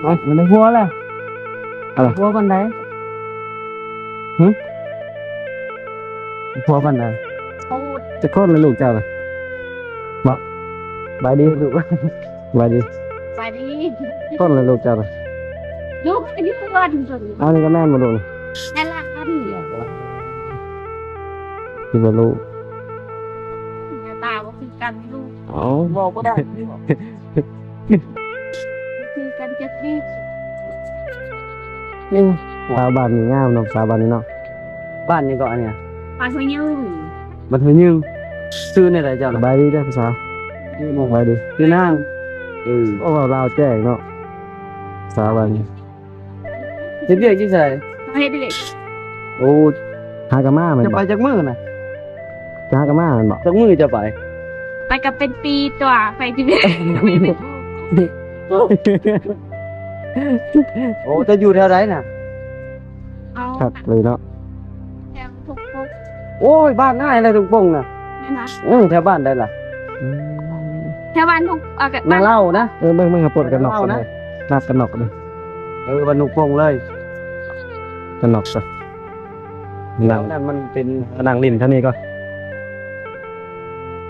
ເອົ້າ ມັນໄດ້ຜົວແລ້ວ. ເອົາ ຜົວປານໃດ? ຫຶ? ຜົວປານໃດ? ຈັກຄົນລະລູກເຈົ້ານະ? ເບາະ ສະບາຍດີລູກ ສະບາຍດີ ສະບາຍດີ. ຄົນລະລູກເຈົ້ານະ? ລູກຢູ່ເຮືອນ. ເອົາ ນີ້ກໍແມ່ນບໍ່ລູກ? ແມ່ນລະ. ຄືວ່າລູກ ໜ້າຕາບໍ່ຄືກັນລູກ. ເອົ້າ ເວົ້າບໍ່ໄດ້ ຄືກັນຈັກດີ. ອືມ ສາວບ້ານນີ້ງາມເນາະ ສາວບ້ານນີ້ເນາະ. ບ້ານຫຍັງເກາະອັນນີ້? ບ້ານຫ້ວຍຍືງ. ບ້ານຫ້ວຍຍືງ. ຊື່ແນວໃດເຈົ້າ? ສະບາຍດີເດີຜູ້ສາວ. ສະບາຍດີ. ຊື່ນາງ. ເອີ ໂອ້ ເວົ້າລາວແຈ້ງເນາະ ສາວບ້ານນີ້. ເຮັດວຽກຢູ່ໃສ? ເຮັດວຽກ. ໂອ້ ຫາກະມາແມ່ນບໍ່? ຈະໄປຈັກມື້ນະ? ຈະຫາກະມາແມ່ນບໍ່? ຈັກມື້ຈະໄປ? ໄປກໍເປັນປີຕົວະ ໄປຊິເປັນ. ໂອ້ ເຈົ້າຢູ່ແຖວໃດນະ? ເອົາ ຄັກເລີຍເນາະ ແຖວທຸກປົກ. ໂອ້ຍ ບ້ານອ້າຍແຫຼະທຸກປົກນະ. ແມ່ນຫວາ? ເອີ ແຖວບ້ານໃດລະ? ອືມ ແຖວບ້ານທຸກ ເອີ ນາເລົ່ານະ. ເອີ ເບິ່ງ ເບິ່ງ ປົດກັນນອກ ນາເລົ່ານະ ນັບກັນນອກເດີ. ເອີ ບ້ານທຸກປົກເລີຍ ກັນນອກຊະ. ນັ່ງ ນັ້ນມັນເປັນ ນັ່ງຫຼິ້ນທາງນີ້ກ່ອນ.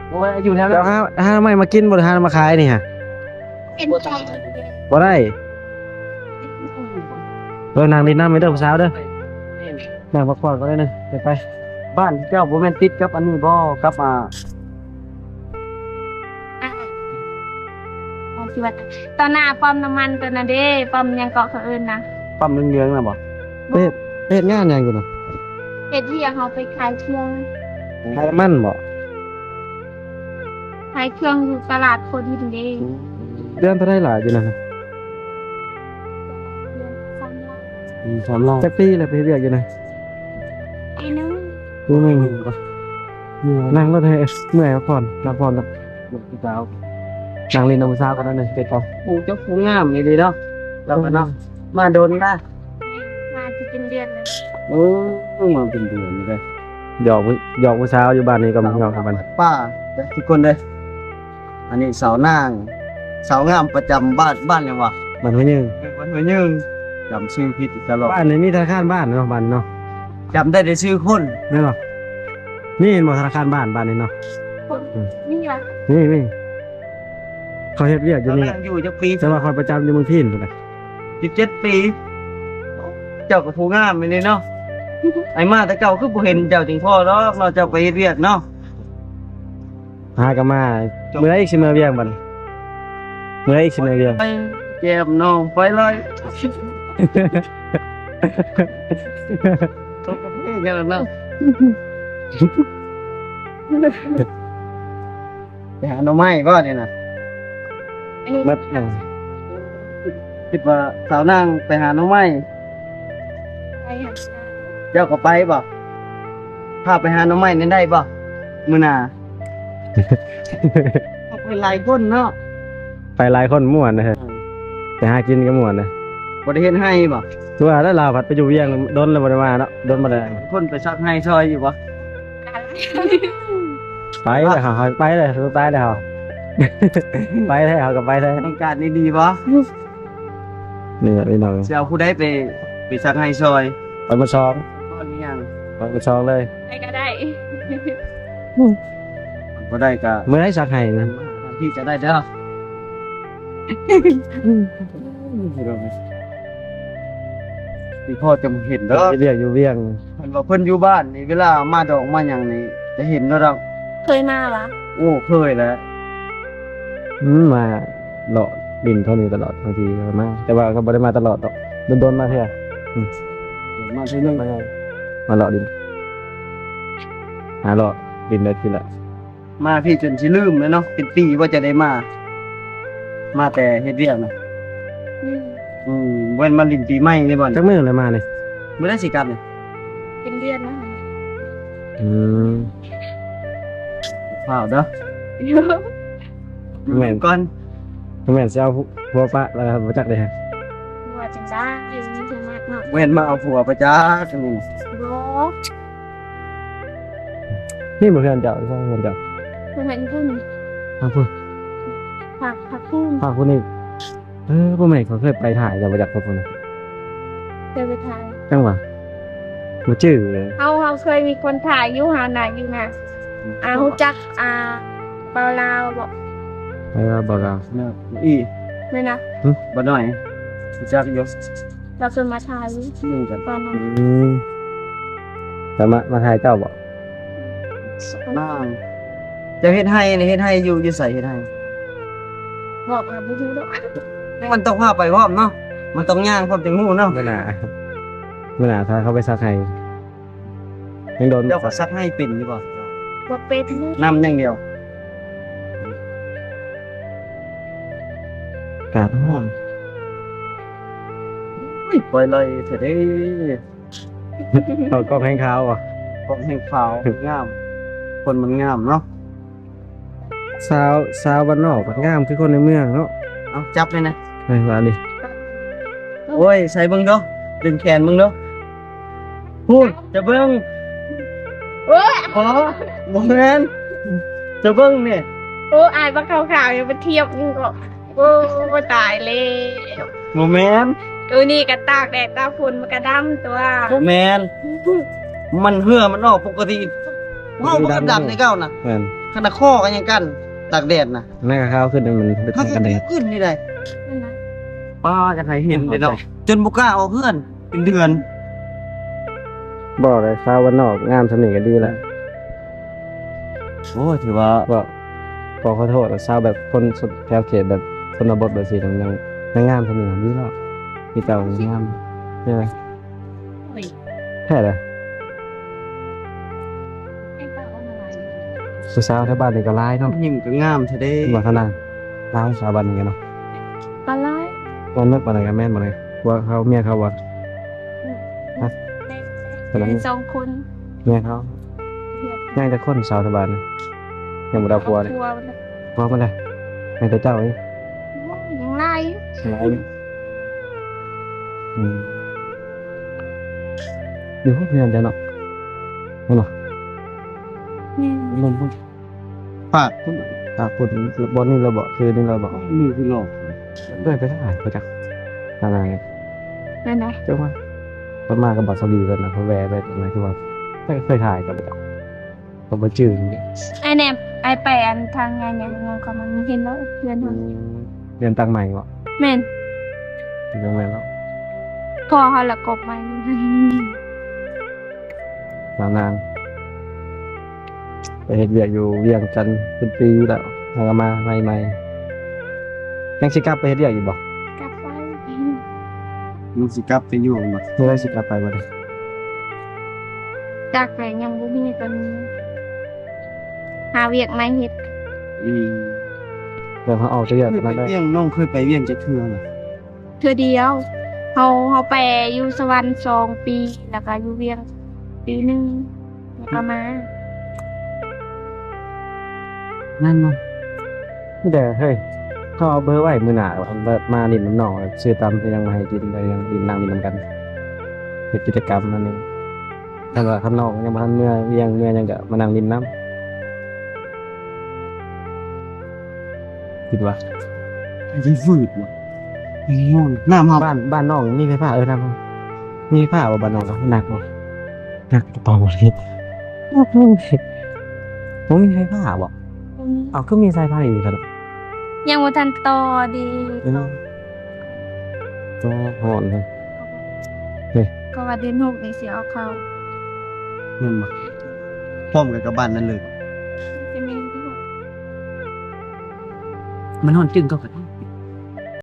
ໂອ້ຍ ຢູ່ແຖວນັ້ນ ເຈົ້າຫາ ຫາໜໍ່ໄມ້ມາກິນບໍ່ ຫຼືຫາມາຂາຍນີ້ຫະ? ເປັນໄປບໍ່ໄດ້. ເອີ ນັ່ງຫຼິ້ນນຳເດີຜູ້ສາວເດີ ນັ່ງພັກຜ່ອນກ່ອນໜ້ອຍໜຶ່ງ ຈະໄປ. ບ້ານເຈົ້າບໍ່ແມ່ນຕິດກັບອັນນີ້ບໍ່ ກັບ ອ່າ ອ່າ ຊິວ່າ ຕໍ່ໜ້າປ້ອມນ້ຳມັນຕົວນັ້ນເດ້ ປ້ອມຫຍັງເກາະເຂົາເອີ້ນນະ? ປ້ອມເຫຼືອງໆນະບໍ່? ໄປເຮັດ ໄປເຮັດງານຫຍັງຢູ່ນະ? ເຮັດວຽກ ເຮົາໄປຂາຍເຄື່ອງ. ຂາຍນ້ຳມັນບໍ່? ຂາຍເຄື່ອງຢູ່ຕະຫຼາດໂພດິນເດ້. ເດືອນເທົ່າໃດລະຢູ່ນັ້ນ? ເດືອນສາມຮ້ອຍ. ອືມ ສາມຮ້ອຍ. ຈັກປີແລ້ວໄປເຮັດວຽກຢູ່ນັ້ນ? ປີໜຶ່ງ. ປີໜຶ່ງ. ນັ່ງລົດໃຫ້ເມື່ອຍ ພັກຜ່ອນ ພັກຜ່ອນກັບຜູ້ສາວ ນັ່ງຫຼິ້ນນຳຜູ້ສາວກ່ອນໜ້ອຍໜຶ່ງ ເກັບຂອງ. ໂອ້ ເຈົ້າຜູ້ງາມອີ່ຫຼີເນາະ ລາວກໍເນາະ. ອືມ ມາດົນລະ? ມາຊິເປັນເດືອນແລ້ວ. ໂອ້ ມາເປັນເດືອນແລ້ວ. ຢອກ ຢອກຜູ້ສາວຢູ່ບ້ານນີ້ກໍຢອກກັນ ປ່າທຸກຄົນເດີ. ອັນນີ້ສາວນາງ ສາວງາມປະຈຳບ້ານ ບ້ານຫຍັງວະ? ບ້ານຫ້ວຍຍືງ. ເອີ ບ້ານຫ້ວຍຍືງ ຈຳຊື່ຜິດຕະຫຼອດ. ບ້ານນີ້ມີທະນາຄານບ້ານເນາະ ບ້ານນີ້ເນາະ. ຈຳໄດ້ແຕ່ຊື່ຄົນ ແມ່ນບໍ່? ມີແມ່ນບໍ່ທະນາຄານບ້ານ ບ້ານນີ້ເນາະ? ອືມ ມີຫວາ? ມີ ມີ. ເຂົາເຮັດວຽກຢູ່ນີ້ ສາວນາງຢູ່ຈັກປີ? ແຕ່ວ່າຂ້ອຍປະຈຳຢູ່ເມືອງພີນພຸ້ນນະ. ສິບເຈັດປີ. ເຈົ້າກໍຜູ້ງາມອີ່ຫຼີເນາະ. ໄອ້ມາແຕ່ເກົ່າຄືບໍ່ເຫັນເຈົ້າ ຈຶ່ງພໍດອກເນາະ ເຈົ້າໄປເຮັດວຽກເນາະ. ຫາກໍມາ ມື້ໃດອີກຊິເມືອວຽງບັດນີ້? ມື້ໃດອີກຊິເມືອວຽງ? ໄປແກ້ມນ້ອງໄປໄລ່ ຕົກກັບເພງກັນແລ້ວເນາະ. ໄປຫາໜໍ່ໄມ້ບໍ່ນີ້ນະ? ອັນນີ້ ເບິດ ຄິດວ່າສາວນາງໄປຫາໜໍ່ໄມ້. ໄປຫາ ເຈົ້າກໍໄປບໍ່? ພາໄປຫາໜໍ່ໄມ້ນີ້ໄດ້ບໍ່ ມື້ໜ້າ? ໄປຫຼາຍຄົນເນາະ ໄປຫຼາຍຄົນມ່ວນເດີ. ເອີ ໄປຫາກິນກໍມ່ວນເດີ. ບໍ່ໄດ້ເຮັດໄຮ່ບໍ່? ຄືວ່າແລ້ວ ລາວພັດໄປຢູ່ວຽງດົນແລ້ວ ບໍ່ໄດ້ມາເນາະ ດົນບໍ່ໄດ້. ຄົນໄປສັກໄຮ່ຊ່ອຍຢູ່ບໍ່? ໄປແລ້ວ ເຮົາໄປແລ້ວ ໄປແລ້ວ ເຮົາໄປແລ້ວ ເຮົາກໍໄປແລ້ວ. ຕ້ອງການດີໆບໍ່? ນີ້ແຫຼະພີ່ນ້ອງ ຊິເອົາຜູ້ໃດໄປ ໄປສັກໄຮ່ຊ່ອຍ? ໄປໝົດສອງ ໄປໝົດສອງເລີຍ. ໃຜກໍໄດ້ ບໍ່ໄດ້ກໍ ມື້ໃດສັກໄຮ່ນະ ພີ່ກໍໄດ້ເດີ. ທີ່ພໍ່ຈະເຫັນເດີ ເຮັດວຽກຢູ່ວຽງ. ຄັນວ່າເພິ່ນຢູ່ບ້ານນີ້ ເວລາມາດອກມາຫຍັງນີ້ ຈະເຫັນເນາະ. ເຄີຍມາຫວາ? ໂອ້ ເຄີຍແຫຼະ. ອືມ ມາເລາະຫຼິ້ນເທົ່ານີ້ຕະຫຼອດ ບາງທີກໍມາ ແຕ່ວ່າກໍບໍ່ໄດ້ມາຕະຫຼອດດອກ ດົນໆມາເທື່ອ. ອືມ ມາເທື່ອໜຶ່ງ ມາເລາະຫຼິ້ນ ຫາເລາະຫຼິ້ນໄດ້ທີລະ ມາພີ້ຈົນຊິລືມແລ້ວເນາະ ເປັນປີບໍ່ຈະໄດ້ມາ ມາແຕ່ເຮັດວຽກນະ. ອືມ ອືມ ບໍ່ແມ່ນມາຫຼິ້ນປີໃໝ່ນີ້ບໍ່? ຈັກມື້ແລ້ວມານີ້? ມື້ໃດຊິກັບນີ້? ເປັນເດືອນແລ້ວ. ອືມ ຟ້າວເດີ ແມ່ນກ່ອນ ແມ່ນຊິເອົາຜົວປະແລ້ວບໍ່ຈັກເດ້. ຜົວຈັ່ງໃດ ມີຜູ້ມັກເນາະ ແມ່ນມາເອົາຜົວປະຈັກນີ້. ບໍ່ ນີ້ບໍ່ເຮືອນເຈົ້າ ເຮືອນເຈົ້າ ເຮືອນພຸ້ນ ທາງພຸ້ນ ພາກ ພາກພຸ້ນ ພາກພຸ້ນອີກ. ເອີ ບໍ່ແມ່ນ ຂ້ອຍເຄີຍໄປຖ່າຍແລ້ວ ບໍ່ຈັກຄົນນະ ເຄີຍໄປຖ່າຍ ຈັ່ງຫວະ ບໍ່ຈື່ເລີຍ. ເຮົາ ເຮົາເຄີຍມີຄົນຖ່າຍຢູ່ຫັ້ນນະ ຢູ່ນະ ອ່າ ຮູ້ຈັກ ອ່າ ບ່າວລາວບໍ່? ເອີ ບ່າວລາວ ອີ່ ແມ່ນນະ ຫຶ ບ່າວນ້ອຍ ຮູ້ຈັກຢູ່ ລາວເຄີຍມາຖ່າຍຢູ່ ອືມ ຕອນນັ້ນ ອືມ ແລ້ວມາ ມາຖ່າຍເຈົ້າບໍ່? ນາງ ເຈົ້າເຮັດໄຮ່ນີ້ ເຮັດໄຮ່ຢູ່ ຢູ່ໃສເຮັດໄຮ່? ບອກລະບໍ່ຮູ້ດອກ ມັນຕ້ອງພາໄປພ້ອມເນາະ ມັນຕ້ອງຍ່າງພ້ອມຈັ່ງຮູ້ເນາະ. ມື້ໜ້າ ມື້ໜ້າພາເຂົາໄປສັກໄຮ່ ຍັງດົນ ເຈົ້າກໍສັກໄຮ່ເປັນຢູ່ບໍ່? ບໍ່ເປັນ ນຳຢ່າງດຽວ. ອາກາດຮ້ອນ ໂອ້ຍ ປ່ອຍໄລ່ແທ້ເດ້. ເອົາກ້ອງແຮງຂາວບໍ່? ກ້ອງແຮງຂາວ ງາມ ຄົນມັນງາມເນາະ. ສາວ ສາວບ້ານນອກມັນງາມຄືຄົນໃນເມືອງເນາະ. ເອົາ ຈັບເລີຍນະ ເອີ ວ່າດິ. ໂອ້ຍ ໃສ່ເບິ່ງດູ ດຶງແຂນເບິ່ງດູ ພຸ້ນ ຈະເບິ່ງ ໂອ້ຍ ອໍ ບໍ່ແມ່ນ ຈະເບິ່ງນີ້. ໂອ້ ອາຍບັກຂາວໆ ຢ່າໄປທຽບ ໂອ້ ຕາຍແລ້ວ ບໍ່ແມ່ນ. ໂອ້ ນີ້ກໍຕາກແດດຕາກຝົນມັນກໍດຳຕົວະ. ບໍ່ແມ່ນ ມັນເຫື່ອມັນອອກປົກກະຕິ ເຮົາມັນກໍດຳຄືເກົ່ານະ. ແມ່ນ ຂະໜາດຄໍກໍຍັງກັນຕາກແດດນະ ອັນນັ້ນກໍຂາວຂຶ້ນ ມັນເປັນຂາວຂຶ້ນນີ້ໄດ໋. ປ້າ ຢາກໃຫ້ເຫັນເດ້ເນາະ ຈົນບໍ່ກ້າອອກເຮືອນເປັນເດືອນ. ບໍ່ໄດ້ ສາວບ້ານນອກງາມສ່ຳນີ້ກໍດີແລ້ວ. ໂອ້ຍ ຖືວ່າ ບໍ່ ຂໍໂທດ ສາວແບບຄົນແຖວເຂດແບບຊົນນະບົດແບບຊີ້ ຍັງ ຍັງງາມສ່ຳນີ້ດີແລ້ວ. ມີແຕ່ງາມ ເອີ ແທ້ເດ້. ຜູ້ສາວແຖວບ້ານນີ້ກໍຫຼາຍເນາະ ຍິງກໍງາມແທ້ເດ້. ວ່າຂະໜາດລາວສາວບ້ານນີ້ເນາະ ກໍຫຼາຍ. ວ່າເມິດປານໃດກໍແມ່ນໝົດເລີຍ ຜົວເຂົາເມຍເຂົາບໍ່? ອືມ ຮະ ແມ່ນ ສອງຄົນ ເມຍເຂົາ. ຍັງຈັກຄົນສາວແຖວບ້ານ? ຍັງບໍ່ໄດ້ຜົວເດ້ ຜົວໝົດແລ້ວ. ຍັງແຕ່ເຈົ້າເອງ ຍັງຫຼາຍ ຫຼາຍ. ອືມ ຢູ່ເຮືອນເຈົ້າເນາະ ແມ່ນບໍ່? ແມ່ນ ລົມພຸ້ນ ພາກພຸ້ນ ພາກພຸ້ນ ບ່ອນນີ້ແລ້ວບໍ່? ຄືນີ້ແລ້ວບໍ່? ມືຄືຫຼອກ ເອີ້ນໄປທາງໃດບໍ່ຈັກ. ອັນນັ້ນ ແມ່ນໃດ? ຈັກວ່າ ເພິ່ນມາກັບບ່າວສາລີເພິ່ນນະ ເພິ່ນແວ່ໄປຕອນນັ້ນ ຄືວ່າ ເຄີຍ ເຄີຍຖ່າຍກັນບໍ່ຈັກ. ກໍບໍ່ຈື່. ອ້າຍແນມ ອ້າຍໄປອັນທາງງານຫຍັງຂອງມັນ ເຫັນແລ້ວເຮືອນເຮົາ. ອືມ ເຮືອນຕັ້ງໃໝ່ບໍ່? ແມ່ນ ເຮືອນໃໝ່ເນາະ ພໍ່ເຮົາລະກົບໃໝ່. ສາວນາງ ໄປເຮັດວຽກຢູ່ວຽງຈັນເປັນປີແລ້ວ ແລ້ວກໍມາໃໝ່ໆ. ຍັງຊິກັບໄປເຮັດວຽກອີກບໍ່? ກັບໄປ. ຍັງຊິກັບໄປຢູ່ບໍ່? ມື້ໃດຊິກັບໄປບໍ່? ຈັກແຫຼະ ຍັງບໍ່ມີຕອນນີ້ ຫາວຽກໃໝ່ເຮັດ. ອືມ ແບບເຮົາອອກຈາກວຽກ ເຄີຍໄປວຽງ ນ້ອງເຄີຍໄປວຽງຈັກເທື່ອລະ? ເທື່ອດຽວ. ເຮົາ ເຮົາໄປຢູ່ສະຫວັນສອງປີ ແລ້ວກໍຢູ່ວຽງປີໜຶ່ງ ແລ້ວກໍມາ. ນັ້ນເນາະ ມີແຕ່ ເຮີ້ຍ ເຮົາເອົາເບີໄວ້ ມື້ໜ້າແບບມາຫຼິ້ນນຳນ້ອງ ຊື້ຕຳອີ່ຫຍັງມາໃຫ້ກິນ ໄດ້ນັ່ງຫຼິ້ນນຳກັນ ເຮັດກິດຈະກຳນັ້ນນີ້. ຄັນວ່າ ຄັນນ້ອງຍັງບໍ່ທັນເມືອວຽງເມືອຫຍັງ ກໍມານັ່ງຫຼິ້ນນຳ. ຄິດວ່າ ຊິວືດບໍ່? ໂອ້ຍ ນ້ຳເຮົາ ບ້ານ ບ້ານນ້ອງມີໄຟຟ້າ? ເອີ ນ້ຳເຮົາມີໄຟຟ້າບໍ່? ບ້ານນ້ອງໜັກບໍ່? ໜັກຕໍ່ບໍ່ໄດ້ ໜັກບໍ່ໄດ້ ບໍ່ມີໄຟຟ້າບໍ່? ບໍ່ມີ. ເອົ້າ ຄືມີສາຍໄຟຢູ່ຊັ້ນ? ຍັງບໍ່ທັນຕໍ່ດີ. ອືມ ໂອ້ ຮ້ອນເລີຍ ເຮີ້ຍ ກໍວ່າເດືອນຫົກນີ້ຊິເອົາເຂົ້າ. ແມ່ນບໍ່? ພ້ອມກັນກັບບ້ານນັ້ນເລີຍ. ຈະແມ່ນຢູ່ບໍ່? ມັນຮ້ອນຈຶ່ງເຂົ້າກັນ.